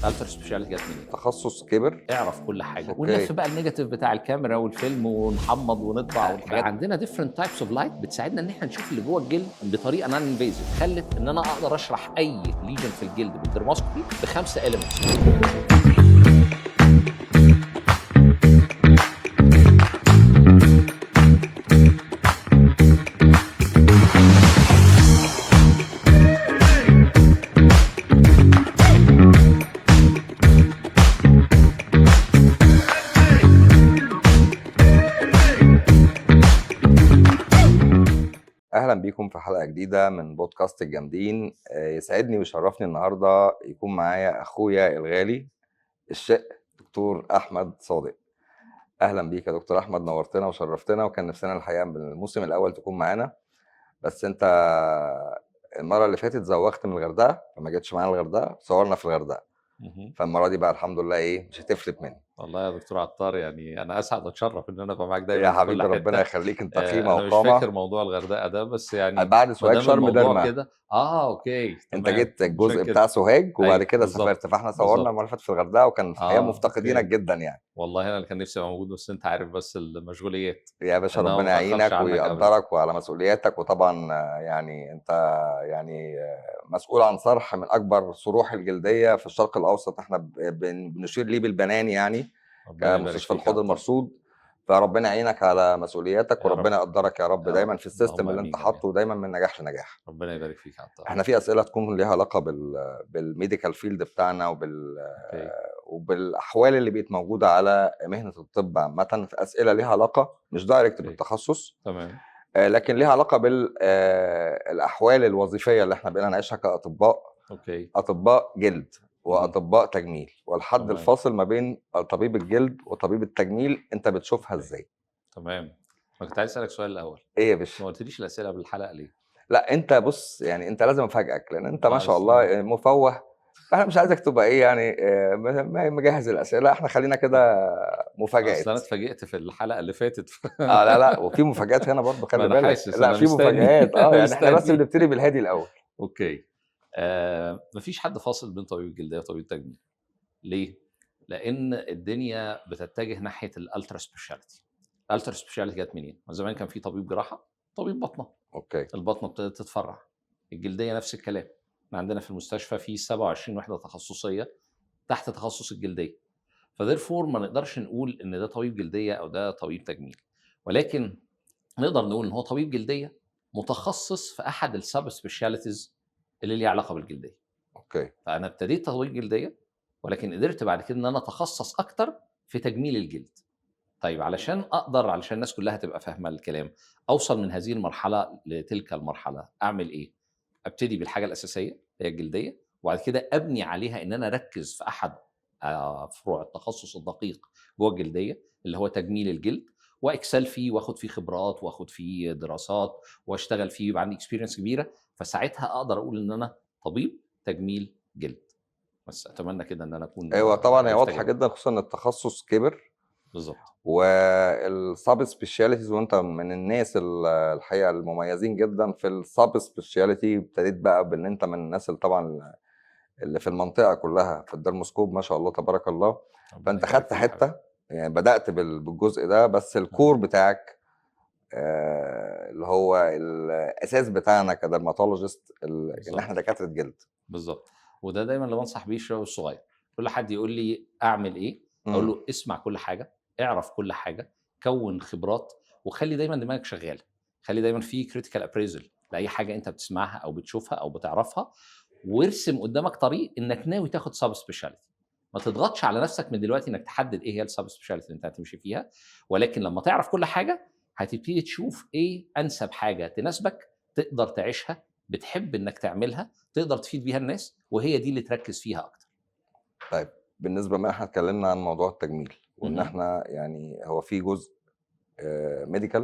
ultra speciality جت منين؟ تخصص كبر. اعرف كل حاجة ونلف بقى ال negative بتاع الكاميرا والفيلم ونحمض ونطبع والحاجات. عندنا different types of light بتساعدنا ان احنا نشوف اللي جوه الجلد بطريقة non invasive، خلت ان انا اقدر اشرح اي lesion في الجلد بال dermoscopy بخمسة elements. اهلا بيكم في حلقة جديدة من بودكاست الجامدين. يسعدني ويشرفني النهارده يكون معايا اخويا الغالي الشق دكتور احمد صادق. اهلا بيك يا دكتور احمد، نورتنا وشرفتنا، وكان نفسنا الحقيقة من الموسم الاول تكون معانا، بس انت المرة اللي فاتت زوغت من الغردقه فما جيتش معانا الغردقه، صورنا في الغردقه، فالمره دي بقى الحمد لله ايه مش هتفلت مني. والله يا دكتور عطار يعني انا اسعد واتشرف ان انا ابقى معاك دايما يا في كل حبيبي ربنا حتة. يخليك، انت قيمة انا مش وقامه. فاكر موضوع الغردقه ده، بس يعني بعد ما سوهاج دام شرم الموضوع درما كده okay انت تمام. جيت الجزء عشان كده. بتاع سوهاج وبعد أيوة، كده بالظبط، سافرت، فاحنا صورنا بالظبط. المرة اللي فاتت في الغردقه وكان في الحقيقة مفتقدينك okay. جدا يعني. والله انا اللي كان نفسي ابقى موجود، بس انت عارف بس المشغوليات. يا باشا أنا ما ربنا بتأخرش يعينك عنك أبداً. ويقدرك وعلى مسؤولياتك، وطبعا يعني انت يعني مسؤول عن صرح من اكبر صروح الجلدية في الشرق الاوسط، احنا بنشير ليه بالبنان يعني ربنا يبارك كمستشفى فيك يا الحوض عطار. المرصود. فربنا يعينك على مسؤولياتك يا رب. وربنا يقدرك يا رب يا دايما رب. في ال system اللهم اللي انت آمين جميعاً. حاطه دايما من نجاح لنجاح. ربنا يبارك فيك يا عطار. احنا في اسئلة تكون ليها علاقة بال medical field بتاعنا وبالاحوال اللي بقت موجودة على مهنة الطب عامة، في اسئلة ليها علاقة مش direct بالتخصص، لكن ليها علاقة بالاحوال الوظيفية اللي احنا بقينا نعيشها كاطباء. اطباء جلد واطباء تجميل، والحد الفاصل ما بين طبيب الجلد وطبيب التجميل انت بتشوفها ازاي؟ تمام. انا كنت عايز اسالك سؤال الاول. ايه يا باشا؟ ما قلتليش الاسئلة قبل الحلقة ليه؟ لا انت بص، يعني انت لازم افاجئك لان انت ما شاء الله مفوه، فاحنا مش عايزك تبقى ايه يعني مجهز الاسئلة، احنا خلينا كده مفاجآت. اصل انا اتفاجئت في الحلقة اللي فاتت. لا لا، وفي مفاجآت هنا برضه، خلي ما أنا بالك. حاسس، لا، أنا في مستني. مفاجآت. يعني احنا بس مستني. بنبتدي بالهادي الاول. okay. مفيش حد فاصل بين طبيب الجلدية وطبيب التجميل. ليه؟ لان الدنيا بتتجه ناحية ال ultra speciality. ال ultra speciality جت منين؟ ما زمان كان في طبيب جراحه، طبيب بطنه. البطنه ابتدت تتفرع. الجلدية نفس الكلام. احنا عندنا في المستشفى في 27 وحده تخصصية تحت تخصص الجلدية. ف therefore ما نقدرش نقول ان ده طبيب جلدية او ده طبيب تجميل، ولكن نقدر نقول ان هو طبيب جلدية متخصص في احد ال sub specialties اللي ليها علاقة بالجلديه. فانا ابتديت طبيب جلدية، ولكن قدرت بعد كده ان انا اتخصص اكتر في تجميل الجلد. طيب علشان الناس كلها تبقى فاهمه الكلام، اوصل من هذه المرحلة لتلك المرحلة اعمل ايه؟ ابتدي بالحاجة الاساسية اللي هي الجلدية، وبعد كده ابني عليها ان انا اركز في احد فروع التخصص الدقيق جوه الجلدية اللي هو تجميل الجلد، وا excel فيه واخد فيه خبرات واخد فيه دراسات واشتغل فيه، يبقى عندي experience كبيرة، فساعتها اقدر اقول ان انا طبيب تجميل جلد. بس اتمنى كده ان انا اكون ايوه طبعا هي عرفت واضحة أجاوب. جدا، خصوصا ان التخصص كبر. وال sub specialties، وانت من الناس الحقيقة المميزين جدا في ال sub specialty. ابتديت بقى بان انت من الناس اللي طبعا اللي في المنطقة كلها في ال dermoscope ما شاء الله تبارك الله. ربنا فانت يبارك خدت فيك يا حتة حبيبي. يعني بدات بالجزء ده، بس ال core بتاعك اللي هو الاساس بتاعنا ك dermatologist ان احنا دكاترة جلد. بالظبط. وده دايما اللي بنصح بيه الشباب الصغير. كل حد يقول لي اعمل ايه، اقول له اسمع كل حاجة، اعرف كل حاجة، كون خبرات، وخلي دايما دماغك شغالة، خلي دايما في critical appraisal لاي حاجة انت بتسمعها او بتشوفها او بتعرفها، وارسم قدامك طريق انك ناوي تاخد sub specialty. ما تضغطش على نفسك من دلوقتي انك تحدد ايه هي ال sub specialty اللي انت هتمشي فيها، ولكن لما تعرف كل حاجة هتبتدي تشوف ايه انسب حاجة تناسبك، تقدر تعيشها، بتحب انك تعملها، تقدر تفيد بيها الناس، وهي دي اللي تركز فيها اكتر. طيب بالنسبة ما احنا اتكلمنا عن موضوع التجميل، وان احنا يعني هو في جزء medical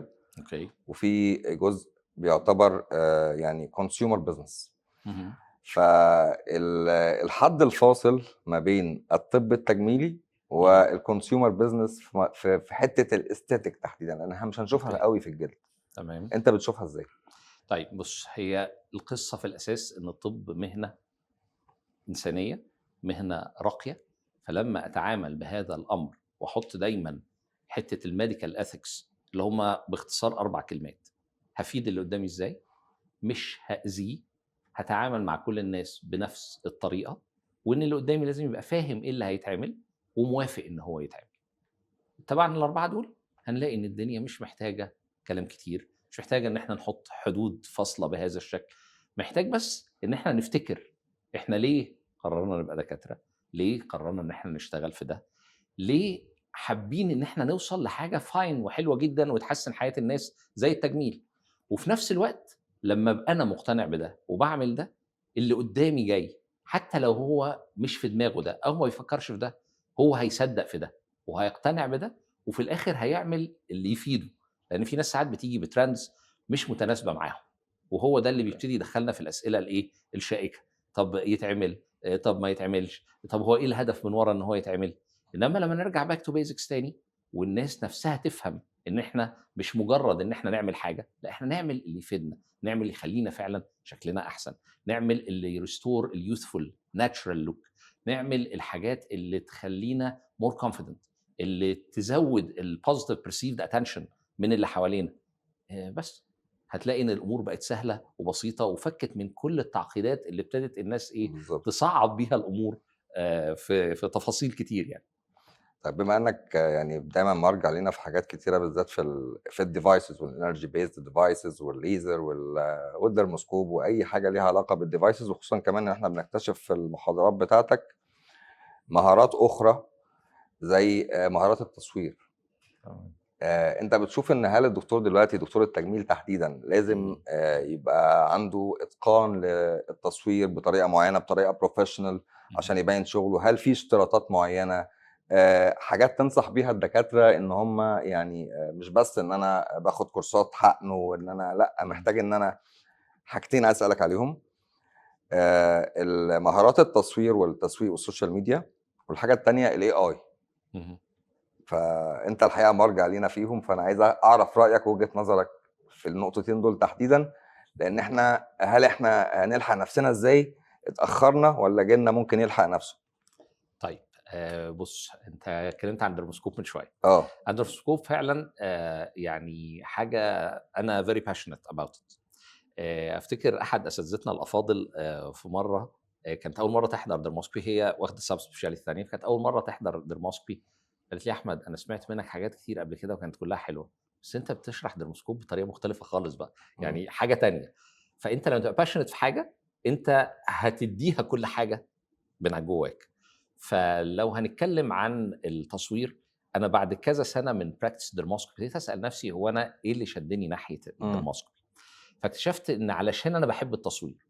وفي جزء بيعتبر يعني consumer business. فالحد الفاصل ما بين الطب التجميلي وال consumer business في حتة ال aesthetic تحديدا، لان احنا مش هنشوفها قوي في الجلد. انت بتشوفها ازاي؟ طيب بص، هي القصة في الاساس ان الطب مهنة انسانيه مهنة راقيه. فلما اتعامل بهذا الامر واحط دايما حتة ال medical ethics، اللي هم باختصار اربع كلمات: هفيد اللي قدامي ازاي، مش هاذيه، هتعامل مع كل الناس بنفس الطريقه، وان اللي قدامي لازم يبقى فاهم ايه اللي هيتعمل وموافق ان هو يتعمل. طبعا الاربعة دول هنلاقي ان الدنيا مش محتاجه كلام كتير، مش محتاجه ان احنا نحط حدود فاصلة بهذا الشكل. محتاج بس ان احنا نفتكر احنا ليه قررنا نبقى دكاتره، ليه قررنا ان احنا نشتغل في ده، ليه حابين ان احنا نوصل لحاجة fine وحلوه جدا وتحسن حياة الناس زي التجميل. وفي نفس الوقت لما ابقى انا مقتنع بده وبعمل ده، اللي قدامي جاي حتى لو هو مش في دماغه ده او ما يفكرش في ده، هو هيصدق في ده وهيقتنع بده، وفي الاخر هيعمل اللي يفيده. لان في ناس ساعات بتيجي ب trends مش متناسبة معاهم، وهو ده اللي بيبتدي يدخلنا في الاسئلة الايه الشائكه: طب يتعمل، طب ما يتعملش، طب هو ايه الهدف من ورا ان هو يتعمل؟ انما لما نرجع back to basics تاني، والناس نفسها تفهم ان احنا مش مجرد ان احنا نعمل حاجه، لا، احنا نعمل اللي يفيدنا، نعمل اللي يخلينا فعلا شكلنا احسن، نعمل اللي ي restore ال youthful natural look، نعمل الحاجات اللي تخلينا more confident، اللي تزود ال positive perceived attention من اللي حوالينا. بس هتلاقي ان الامور بقت سهلة وبسيطة وفكت من كل التعقيدات اللي ابتدت الناس ايه تصعب بيها الامور في تفاصيل كتير يعني. طيب، بما انك يعني دايما مرجع لينا في حاجات كتيره، بالذات في ال devices وال energy based devices والليزر وال dermoscope واي حاجة ليها علاقة بال devices، وخصوصا كمان ان احنا بنكتشف في المحاضرات بتاعتك مهارات اخرى زي مهارات التصوير. انت بتشوف ان هل الدكتور دلوقتي، دكتور التجميل تحديدا، لازم يبقى عنده اتقان للتصوير بطريقة معينه، بطريقة professional، عشان يبين شغله؟ هل في اشتراطات معينه، حاجات تنصح بيها الدكاترة ان هم يعني مش بس ان انا باخد كورسات حقن وان انا لا، محتاج ان انا حاجتين عايز اسالك عليهم: المهارات التصوير والتسويق وال social media، والحاجة الثانية ال AI. فانت الحقيقة مرجع لينا فيهم، فانا عايز اعرف رايك ووجهه نظرك في النقطتين دول تحديدا، لان احنا هل احنا هنلحق نفسنا ازاي؟ اتاخرنا ولا جيلنا ممكن يلحق نفسه؟ طيب، بص، انت اتكلمت عن dermoscope من شويه. اه. ال dermoscope فعلا يعني حاجة انا very passionate about it. افتكر احد اساتذتنا الافاضل في مرة كانت اول مرة تحضر dermoscopy، هي واخده sub specialty الثانيه، فكانت اول مرة تحضر dermoscopy، قالت لي: يا احمد، انا سمعت منك حاجات كتير قبل كده وكانت كلها حلوه، بس انت بتشرح dermoscope بطريقة مختلفة خالص بقى، يعني حاجة تانية. فانت لما تبقى passionate في حاجة انت هتديها كل حاجة من جواك. فلو هنتكلم عن التصوير، انا بعد كذا سنة من practice dermoscopy ابتديت اسال نفسي: هو انا ايه اللي شدني ناحية ال dermoscopy؟ فاكتشفت ان علشان انا بحب التصوير،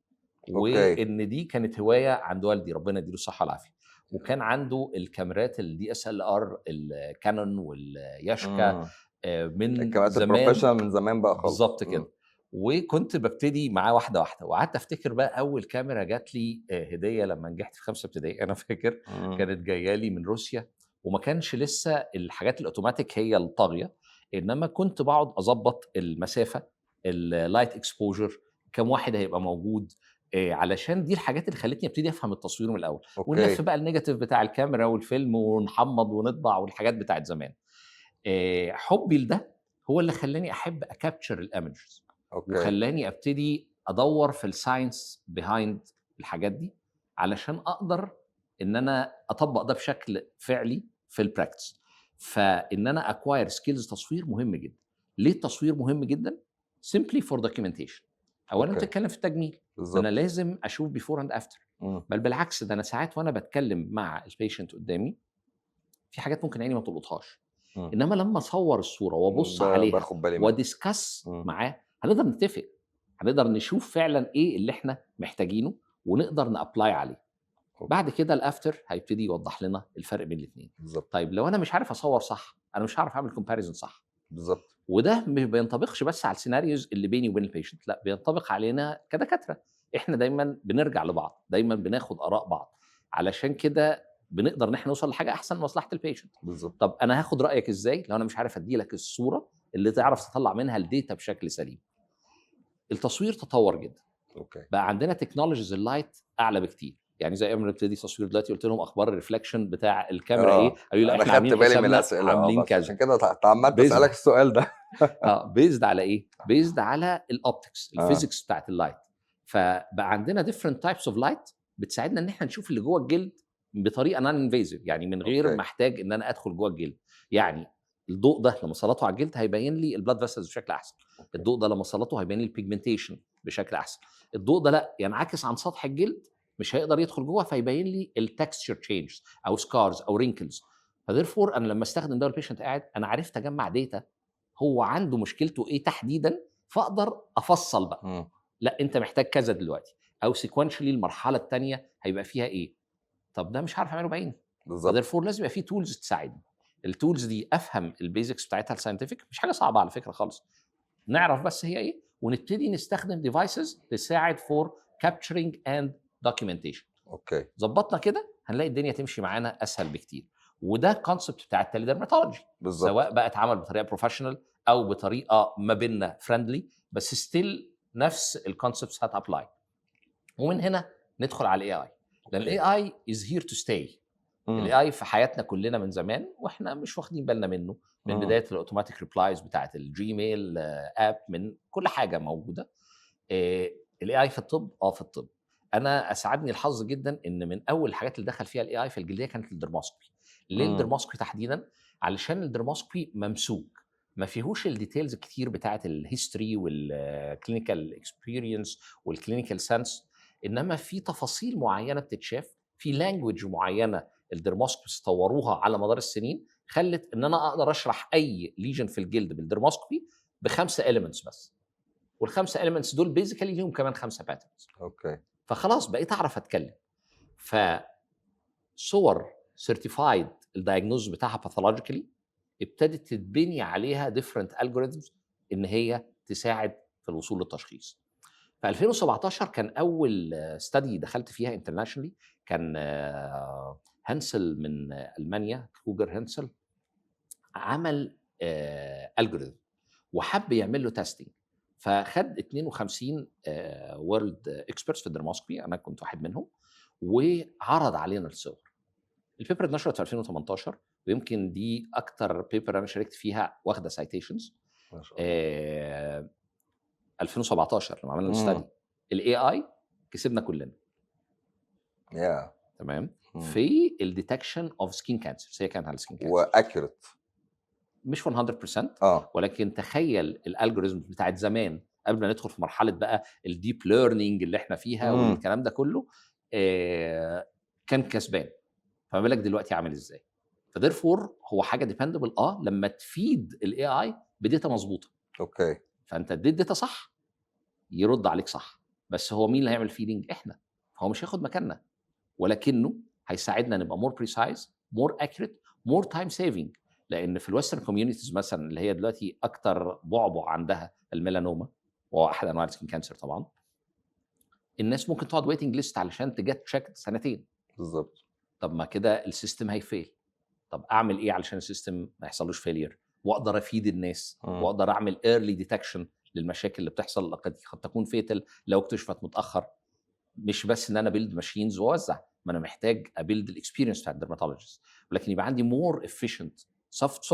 وان دي كانت هواية عند والدي، ربنا يديله الصحة والعافيه، وكان عنده الكاميرات ال DSLR، الكانون والياشكا من الكاميرات زمان. ال professional من زمان بقى خالص. بالظبط كده. وكنت ببتدي معاه واحدة واحده، وقعدت افتكر بقى اول كاميرا جات لي هديه لما نجحت في خمسة ابتدائي، انا فاكر كانت جاية لي من روسيا، وما كانش لسه الحاجات الاوتوماتيك هي الطاغيه، انما كنت بقعد اظبط المسافه، ال light exposure، كم واحد هيبقى موجود، علشان دي الحاجات اللي خلتني ابتدي افهم التصوير من الاول. ونلف بقى ال negative بتاع الكاميرا والفيلم ونحمض ونطبع والحاجات بتاعت زمان. حبي لده هو اللي خلاني احب ا capture ال images وخلاني ابتدي ادور في ال science behind الحاجات دي علشان اقدر ان انا اطبق ده بشكل فعلي في ال practice. فان انا acquire skills تصوير مهم جدا. ليه التصوير مهم جدا؟ simply for documentation. اولا بتتكلم في التجميل، انا لازم اشوف before and after. بل بالعكس، ده انا ساعات وانا بتكلم مع ال patient قدامي في حاجات ممكن عيني ما تلقطهاش، انما لما اصور الصورة وابص عليها باخد بالي منها و discuss معاه، هنقدر نتفق، هنقدر نشوف فعلا ايه اللي احنا محتاجينه ونقدر ن apply عليه. بعد كده ال after هيبتدي يوضح لنا الفرق بين الاثنين. طيب، لو انا مش عارف اصور صح، انا مش هعرف اعمل comparison صح. وده مش بينطبقش بس على ال scenarios اللي بيني وبين ال patient، لا، بينطبق علينا كدكاتره. احنا دايما بنرجع لبعض، دايما بناخد اراء بعض، علشان كده بنقدر ان احنا نوصل لحاجة احسن لمصلحة ال patient. طب انا هاخد رايك ازاي لو انا مش عارف ادي لك الصورة اللي تعرف تطلع منها ال data بشكل سليم؟ التصوير تطور جدا. بقى عندنا technologies ال light اعلى بكتير. يعني زي قبل ما نبتدي تصوير دلوقتي قلت لهم اخبار ال reflection بتاع الكاميرا ايه، قالوا لي لا انا احنا خدت عاملين بالي من حسابنا، الاسئلة عاملين بس كذا. عشان كده تعمدت based اسالك السؤال ده. Based على ايه؟ based على ال optics، ال physics بتاعت ال light. فبقى عندنا different types of light بتساعدنا ان احنا نشوف اللي جوه الجلد بطريقة non invasive، يعني من غير ما احتاج ان انا ادخل جوه الجلد. يعني الضوء ده لما سلطة على الجلد هيبين لي ال blood vessels بشكل احسن. الضوء ده لما سلطة هيبين لي ال pigmentation بشكل احسن. الضوء ده لا ينعكس عن سطح الجلد، مش هيقدر يدخل جوه، فيبين لي ال texture changes او scars او wrinkles. ف therefore انا لما استخدم ده وال patient قاعد، انا عرفت اجمع data هو عنده مشكلته ايه تحديدا، فاقدر افصل بقى. لا انت محتاج كذا دلوقتي، او sequentially المرحلة الثانية هيبقى فيها ايه. طب ده مش عارف اعمله بعيني. Therefore لازم يبقى في tools تساعدني. ال tools دي افهم ال basics بتاعتها ال scientific، مش حاجة صعبة على فكرة خالص، نعرف بس هي ايه ونبتدي نستخدم devices تساعد for capturing and documentation. ظبطنا كده هنلاقي الدنيا تمشي معانا اسهل بكتير. وده ال concept بتاع ال teledermatology. سواء بقى اتعمل بطريقة professional او بطريقة ما بيننا friendly، بس still نفس ال concepts هت apply. ومن هنا ندخل على ال AI، لان ال AI is here to stay. ال AI في حياتنا كلنا من زمان واحنا مش واخدين بالنا منه، من بداية ال automatic replies بتاعت ال Gmail app، من كل حاجة موجودة. ال AI في الطب، في الطب انا اسعدني الحظ جدا ان من اول الحاجات اللي دخل فيها ال AI في الجلدية كانت ال dermoscopy. ليه ال dermoscopy تحديدا؟ علشان ال dermoscopy ممسوك، ما فيهوش ال details الكتير بتاعه ال history وال clinical experience وال clinical sense، انما في تفاصيل معينة بتتشاف في language معينة ال dermoscopists طوروها على مدار السنين، خلت ان انا اقدر اشرح اي lesion في الجلد بال dermoscopy بخمسة elements بس، والخمسة elements دول basically ليهم كمان 5 patterns. فخلاص بقيت اعرف اتكلم. فصور certified ال diagnosis بتاعها pathologically ابتدت تتبني عليها different algorithms ان هي تساعد في الوصول للتشخيص. في 2017 كان اول study دخلت فيها internationally، كان هانسل من المانيا، كروجر هانسل، عمل algorithm وحب يعمل له testing، فخد 52 world experts في ال dermoscopy، انا كنت واحد منهم، وعرض علينا الصور. ال paper اتنشرت في 2018، ويمكن دي اكتر paper انا شاركت فيها واخده citations. ما شاء الله. 2017 لما عملنا ال study، ال AI كسبنا كلنا. تمام. في ال detection of skin cancer، هي كانت على ال skin cancer و accurate. مش 100%، ولكن تخيل ال algorithm بتاعت زمان قبل ما ندخل في مرحلة بقى ال deep learning اللي احنا فيها والكلام ده كله، كان كسبان، فما بالك دلوقتي عامل ازاي. ف therefore هو حاجة dependable لما تفيد ال AI ب data مظبوطة. فانت اديت data صح يرد عليك صح، بس هو مين اللي هيعمل feeding؟ احنا. هو مش هياخد مكاننا، ولكنه هيساعدنا نبقى more precise، more accurate، more time saving. لان في ال western communities مثلا اللي هي دلوقتي اكتر بعبع عندها الميلانوما، وهو احد انواع ال skin cancer طبعا، الناس ممكن تقعد waiting list علشان ت get checked سنتين. طب ما كده ال system هي fail. طب اعمل ايه علشان ال system ما يحصلوش failure واقدر افيد الناس واقدر اعمل early detection للمشاكل اللي بتحصل قد تكون fatal لو اكتشفت متاخر؟ مش بس ان انا build machines واوزع، ما انا محتاج ا build ال experience بتاع ال dermatologist، ولكن يبقى عندي more efficient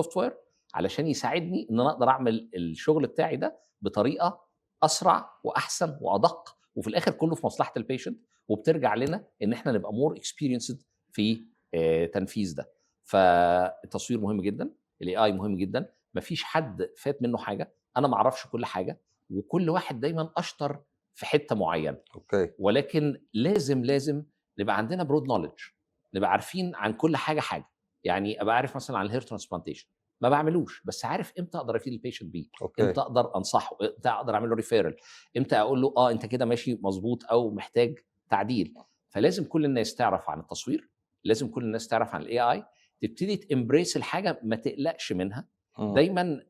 software علشان يساعدني ان انا اقدر اعمل الشغل بتاعي ده بطريقة اسرع واحسن وادق، وفي الاخر كله في مصلحة ال patient، وبترجع لنا ان احنا نبقى more experienced في تنفيذ ده. فالتصوير مهم جدا، ال AI مهم جدا، مفيش حد فات منه حاجة، انا ما اعرفش كل حاجة، وكل واحد دايما اشطر في حتة معينة. ولكن لازم نبقى عندنا broad knowledge، نبقى عارفين عن كل حاجة حاجة. يعني ابقى عارف مثلا عن ال hair transplantation، ما بعملوش، بس عارف امتى اقدر افيد ال patient بيه، امتى اقدر انصحه، امتى اقدر اعمل له referral، امتى اقول له انت كده ماشي مظبوط او محتاج تعديل. فلازم كل الناس تعرف عن التصوير، لازم كل الناس تعرف عن ال AI، تبتدي ت embrace الحاجة، ما تقلقش منها. دايما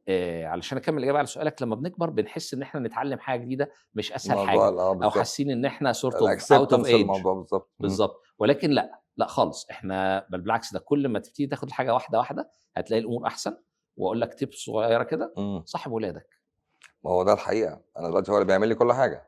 علشان اكمل الاجابة على سؤالك، لما بنكبر بنحس ان احنا نتعلم حاجة جديدة مش اسهل حاجة، او حاسين ان احنا sort of out of ال acceptance age. الموضوع بالظبط. بالظبط، ولكن لا لا خالص، احنا بل بالعكس، ده كل ما تبتدي تاخد الحاجة واحدة واحدة هتلاقي الامور احسن. واقول لك tip صغيرة كده، صاحب ولادك. ما هو ده الحقيقة، انا دلوقتي هو اللي بيعمل لي كل حاجة.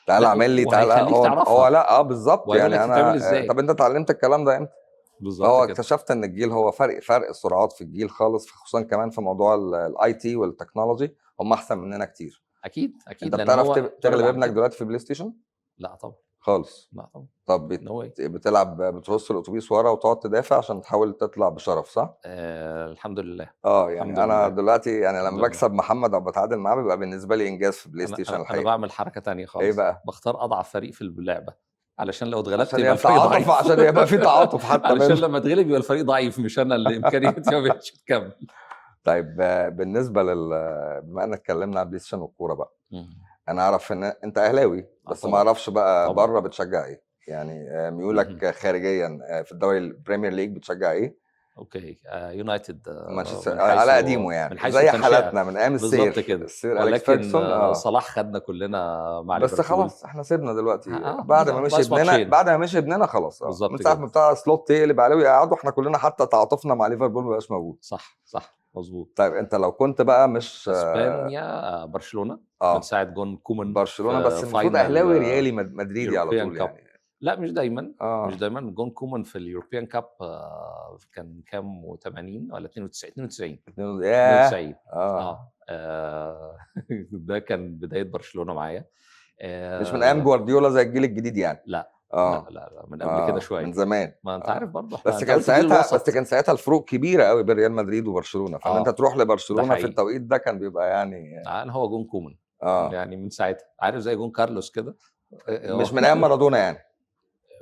تعالى لا اعمل لي، تعالى وهيخليك هو تعرفها. هو لا اه بالظبط. وهيقول يعني لك تتعمل انا ازاي. طب انت اتعلمت الكلام ده امتى؟ بالظبط فهو كده. اكتشفت ان الجيل هو فرق السرعات في الجيل خالص، خصوصا كمان في موضوع ال IT وال technology، هم احسن مننا كتير. اكيد اكيد، انت لان بتعرف هو اتولد تغلب على ابنك كده. دلوقتي في بلاي ستيشن؟ لا طبعا. خالص. لا طبعا. طب no way. بتلعب بترص الاتوبيس ورا وتقعد تدافع عشان تحاول تطلع بشرف، صح؟ آه الحمد لله. اه يعني الحمد انا لله. دلوقتي يعني الحمد لما لله. بكسب محمد او بتعادل معاه بيبقى بالنسبة لي انجاز في بلاي انا ستيشن انا, أنا الحقيقة. بعمل حركة تانية خالص. ايه بقى؟ بختار اضعف فريق في اللعبة علشان لو اتغلبت عشان يبقى الفريق يتعاطف، ضعيف. عشان يبقى في تعاطف حتى علشان منه. لما اتغلب يبقى الفريق ضعيف، مش انا اللي امكانياتي ما بقتش تكمل. طيب بالنسبة لل بما ان اتكلمنا عن بلاي ستيشن والكوره بقى، انا اعرف ان انت اهلاوي، بس ما طبعا. اعرفش بقى طبعا. بره بتشجع ايه يعني، ميولك خارجيا في الدوري ال Premier League بتشجع ايه؟ okay، يونايتد، مانشستر من على حيث قديمة يعني، من حيث زي التنشئه. حالاتنا من ايام بالظبط السير كده. السير اليكس ولكن فيرجسون. صلاح خدنا كلنا مع بس ليفربول. خلاص احنا سيبنا دلوقتي بعد ما مشي ناقص ابننا، ماتشين. بعد ما مشي ابننا خلاص. بالظبط من ساعة كده. ما بتاع سلوت يقلب عليه ويقعدوا، احنا كلنا حتى تعاطفنا مع ليفربول ما بقاش موجود. صح صح مظبوط. طيب انت لو كنت بقى مش اسبانيا، برشلونة من ساعة جون كومان برشلونة، في بس المفروض final، اهلاوي ريالي مدريدي على European طول Cup. يعني. لا مش دايما. مش دايما. جون كومان في ال European Cup، كان كام و80 ولا 92؟ 92. ياه. 92. ده كان بداية برشلونة معايا. مش من ايام جوارديولا زي الجيل الجديد يعني؟ لا. لا لا لا، من قبل كده شوية. من زمان. ما انت عارف برضه احنا بس انت كان قلت جيل ساعتها الوسط. بس كان ساعتها الفروق كبيرة قوي بين ريال مدريد وبرشلونة، فان انت تروح ده لبرشلونة في حقيقي. التوقيت ده كان بيبقى يعني انا هو جون كومان. يعني من ساعتها، عارف زي جون كارلوس كده. مش من ايام مارادونا يعني.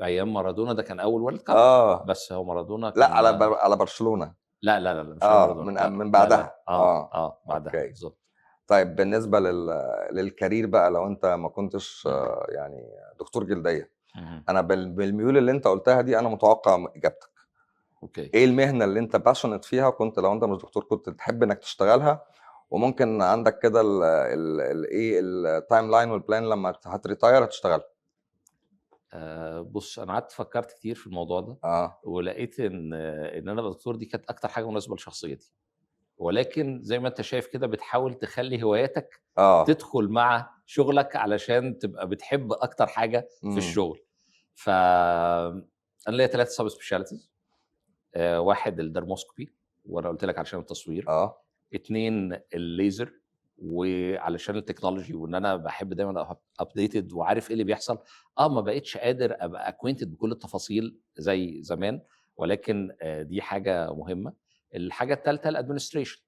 ايام مارادونا ده كان اول World Cup. بس هو مارادونا لا، كان على برشلونة. لا لا لا، لا، مش مارادونا. لا، من لا، بعدها. لا. بعدها. بالظبط. طيب بالنسبة لل career بقى، لو انت ما كنتش يعني دكتور جلدية، انا بالميول اللي انت قلتها دي انا متوقع اجابتك. ايه المهنة اللي انت passionate فيها وكنت لو انت مش دكتور كنت تحب انك تشتغلها، وممكن عندك كده ايه ال timeline وال plan لما هت retire هتشتغلها؟ بص، انا قعدت فكرت كتير في الموضوع ده. ولقيت ان انا دكتور دي كانت اكتر حاجة مناسبة لشخصيتي، ولكن زي ما انت شايف كده بتحاول تخلي هواياتك تدخل مع شغلك علشان تبقى بتحب اكتر حاجة في الشغل. ف انا ليا 3 sub specialties. واحد ال dermoscopy، وانا قلت لك علشان التصوير. 2 الليزر، وعلشان ال technology، وان انا بحب دايما ابقى updated وعارف ايه اللي بيحصل. ما بقتش قادر ابقى acquainted بكل التفاصيل زي زمان، ولكن دي حاجة مهمة. الحاجة الثالثة ال administration،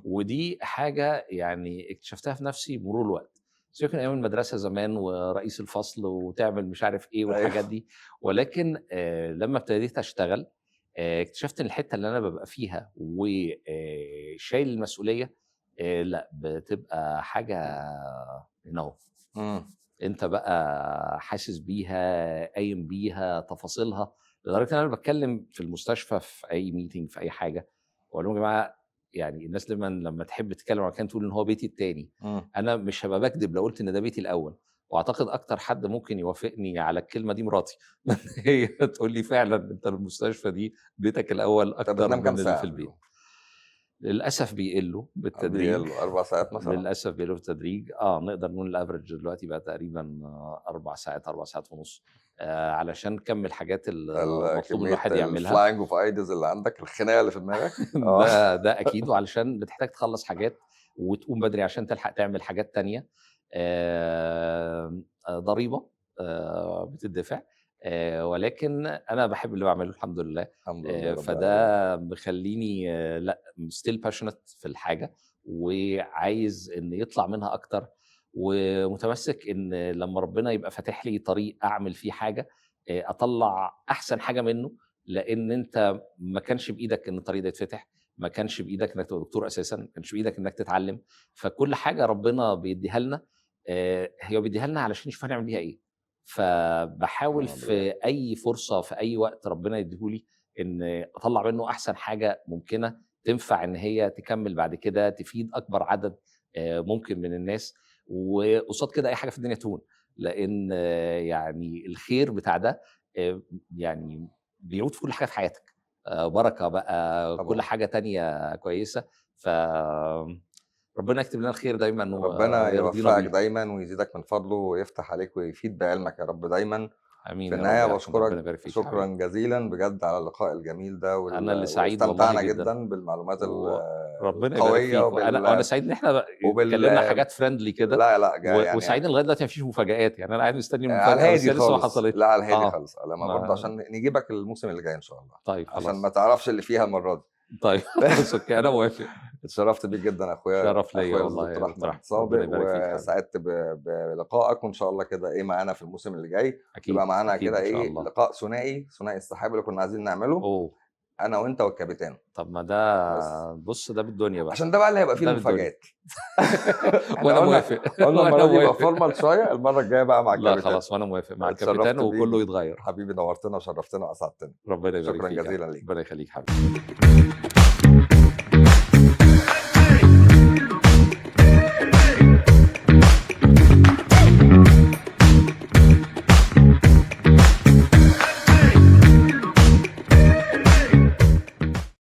ودي حاجة يعني اكتشفتها في نفسي بمرور الوقت. سيبك من ايام المدرسة زمان ورئيس الفصل وتعمل مش عارف ايه والحاجات دي، ولكن لما ابتديت اشتغل، اكتشفت ان الحتة اللي انا ببقى فيها وشايل المسؤولية، لا بتبقى حاجة هنا اهو. انت بقى حاسس بيها، قايم بيها، تفاصيلها، لدرجة ان انا بتكلم في المستشفى في اي meeting في اي حاجة واقول لهم يا جماعة، يعني الناس لما تحب تتكلم عن مكان تقول ان هو بيتي التاني. انا مش هبقى بكذب لو قلت ان ده بيتي الاول، واعتقد اكتر حد ممكن يوافقني على الكلمة دي مراتي، هي تقول لي فعلا انت المستشفى دي بيتك الاول طب اكتر بتنام كام من اللي ساعة في في البيت. اليوم؟ للاسف بيقلوا بالتدريج. بيقلوا 4 ساعات مثلا؟ للاسف بيقلوا بالتدريج. نقدر نقول ال average دلوقتي بقى تقريبا 4 ساعات، 4 ساعات ونص، علشان نكمل الحاجات اللي المطلوب كمية الواحد يعملها. ال flying of ideas اللي عندك، الخناقة اللي في دماغك. ده اكيد، وعلشان بتحتاج تخلص حاجات وتقوم بدري عشان تلحق تعمل حاجات تانية. ضريبة بتدفع، ولكن انا بحب اللي بعمله الحمد لله. الحمد لله رب فده العالمين. مخليني لا still passionate في الحاجة، وعايز ان يطلع منها اكتر، ومتمسك ان لما ربنا يبقى فاتح لي طريق اعمل فيه حاجة، اطلع احسن حاجة منه، لان انت ما كانش بايدك ان الطريق ده يتفتح، ما كانش بايدك انك تبقى دكتور اساسا، ما كانش بايدك انك تتعلم. فكل حاجة ربنا بيديها لنا، هي بيديها لنا علشان يشوف هنعمل بيها ايه. فبحاول في اي فرصة في اي وقت ربنا يديهولي ان اطلع منه احسن حاجة ممكنة تنفع ان هي تكمل بعد كده، تفيد اكبر عدد ممكن من الناس. وقصاد كده اي حاجة في الدنيا تهون، لان يعني الخير بتاع ده يعني بيعود في كل حاجة في حياتك، بركة بقى، كل حاجة تانية كويسة. ف ربنا يكتب لنا الخير دايما ربنا ويرضينا يوفقك بيه. دايما ويزيدك من فضله ويفتح عليك ويفيد بعلمك يا رب دايما. امين في يا رب النهاية يا احمد، بشكرك ربنا يبارك فيك شكرا حبيبي. جزيلا بجد على اللقاء الجميل ده انا اللي سعيد والله واستمتعنا جدا، جدا بالمعلومات ربنا يبارك القوية فيك. وانا سعيد ان احنا اتكلمنا حاجات friendly كده. لا لا يعني وسعيد ان لغاية دلوقتي مفيش مفاجآت، يعني انا قاعد مستني على المفاجاة بس الهادي هي لسه ما خالص. حصلتش. لا على الهادي خالص، لما ما برضه عشان نجيبك الموسم اللي جاي ان شاء الله. طيب عشان خلاص. ما تعرفش اللي فيها المرة دي. طيب خلاص okay، انا موافق. اتشرفت بيك جدا اخويا. شرف ليا اخويا والله يا الدكتور دكتور احمد احمد، ربنا صادق، يبارك فيك حبيبي. وسعدت بلقائك، وان شاء الله كده ايه معانا في الموسم اللي جاي. اكيد يبقى معانا اكيد كده ان شاء ايه الله. لقاء ثنائي السحاب اللي كنا عايزين نعمله. اوه انا وانت والكابتن. طب ما ده بس. بص ده بالدنيا بقى، عشان ده بقى اللي هيبقى فيه ده بالدنيا. المفاجآت. وانا قلنا موافق. قلنا وانا المرة دي يبقى موافق. formal شوية، المرة الجاية بقى مع لا الكابتن. خلاص، وانا موافق مع اتشرفت الكابتن بيك وكله يتغير. حبيبي، نورتنا وشرفتنا واسعدتنا. ربنا يبارك شكرا فيك يا جزيلا ليك. ربنا يخليك حبيبي.